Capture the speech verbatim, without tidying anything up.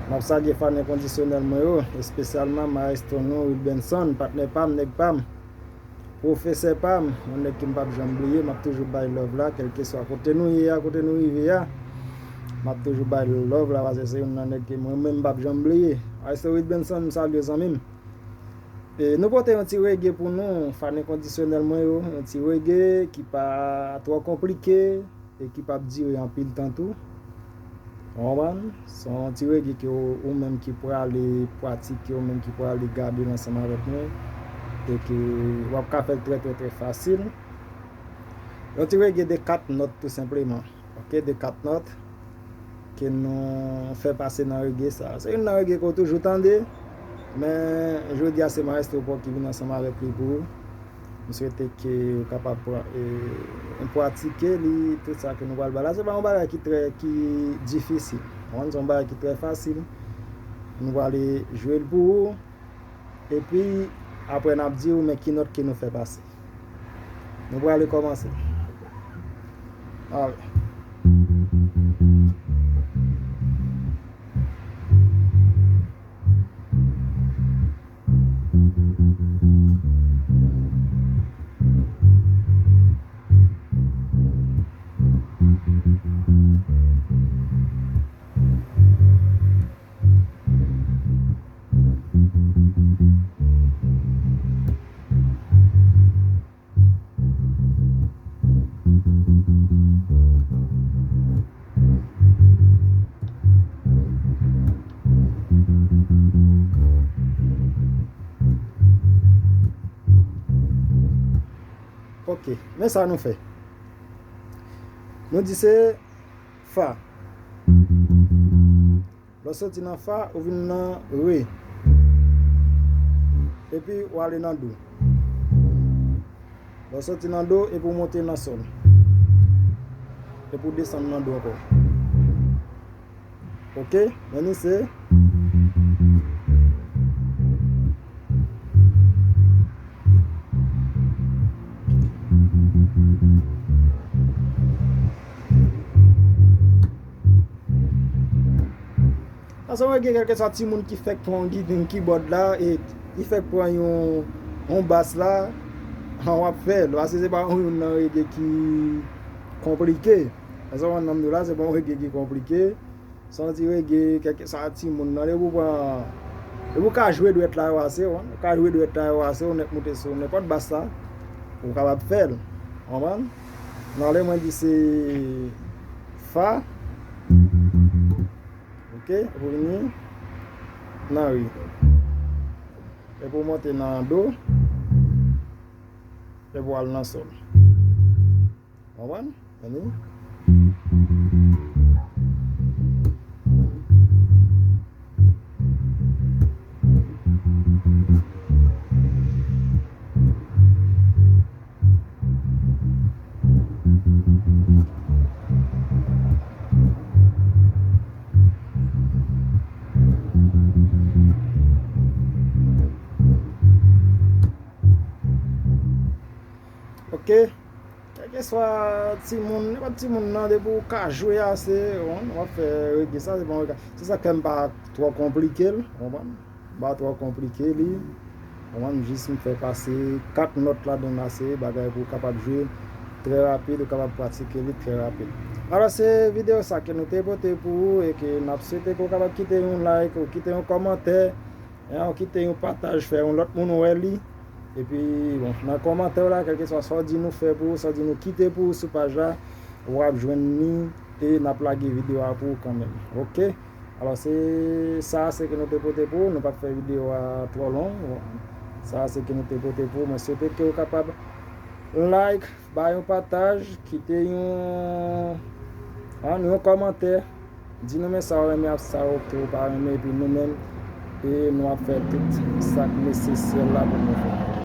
M ap salye fan enkondisyonèl mwen yo, espesyalman maestro nou, Wilbenson, patnè pa m, nèg pa m, pwofesè pa m, yon nèg ke m p ap janm bliye, m ap toujou bay love la, kèlkeswa kote nou ye a, kote nou rive a, m ap toujou bay love la, paske se youn nan nèg ke mwen menm m p ap janm bliye. Maestro Wilbenson, m salye w, zanmi m. E, nou pote yon ti reggae pou nou, fan enkondisyonèl mwen yo, yon ti reggae ki pa twò konplike e ki p ap dire anpil tan tou. Ou konprann? Se yon ti reggae ke ou, ou menm ki prale pratike, ou menm ki prale gade l ansanm avèk mwen, e ke w ap ka fè l trè, trè, trè fasil. Yon ti reggae de kat nòt tou senpleman. Ok, de kat nòt ke nou fè pase nan reggae sa. Se youn nan reggae ke w toujou tande, men jodi a se maestro pa w ki vin ansanm avèk li pou ou. M swete ke w kapab pra-, e, pratike li, tout sa ke nou pral ba la. Se pa yon bagay ki trè, ki difisil. Ou konprann? Se yon bagay ki trè fasil. Nou prale jwe l pou ou. Epi, apre n ap di w men ki nòt ke nou fè pase. Nou prale kòmanse. Ale. Ok, men sa nou fè. Nou di se fa. Lè w soti nan fa, ou vin nan re. Epi ou ale nan do. Lè w soti nan do, epi ou monte nan sòl. Epi ou desann nan do ankò. Ok, men li se. Sa se yon reggae kèlkeswa timoun ki fèk pran yon git-, yon kibòd la, e li fèk pran yon, yon bas la, an w ap fè l. Paske se pa yon, youn nan reggae ki konplike. Sa se yon nan m di w la, se pa yon reggae ki konplike. Se yon ti reggae, kèlkeswa timoun nan, depi w pran, depi w ka jwe dwèt la, yo ase, w ka jwe dwèt la, yo ase, ou nèt moute sou nenpòt bas la, ou kapab fè l. Konprann? Nan lè mwen di se fa, ok, epi w vini nan re. Epi w monte nan do. Epi w al nan sòl. Konprann? Tande? Ok. Kèlkeswa timoun, nenpòt timoun nan, depi w ka jwe ase, w konprann, w ap fè reggae sa, se bon reggae. Se sa k fè m pa twò konplike l, w konprann? M pa twò konplike li. Ou konprann, jis m fè pase kat nòt ladan l ase, bagay pou w kapab jwe trè rapid, ou kapab pratike li trè rapid. Alò, se videyo sa ke nou te pote pou ou e ke n ap swete ke w kapab kite yon like, ou kite yon kòmantè, en, ou kite yon pataj, fè yon lòt moun wè li. Epi, bon, nan kòmantè w la, kèlkeswa sa w di nou fè pou ou, sa w di nou kite pou ou sou paj la, w ap jwenn li e n ap lage videyo a pou ou kanmenm. Ok? Alò, se sa, se ke nou te pote pou ou. Nou p ap fè videyo a twò long. Sa, se ke nou te pote pou ou. Mwen swete ke w kapab like, bay yon pataj, kite yon, an, yon kòmantè. Di nou men sa w renmen ak sa w, ke w pa renmen, epi nou menm, e nou ap fè tout sa k nesesè la pou nou fè.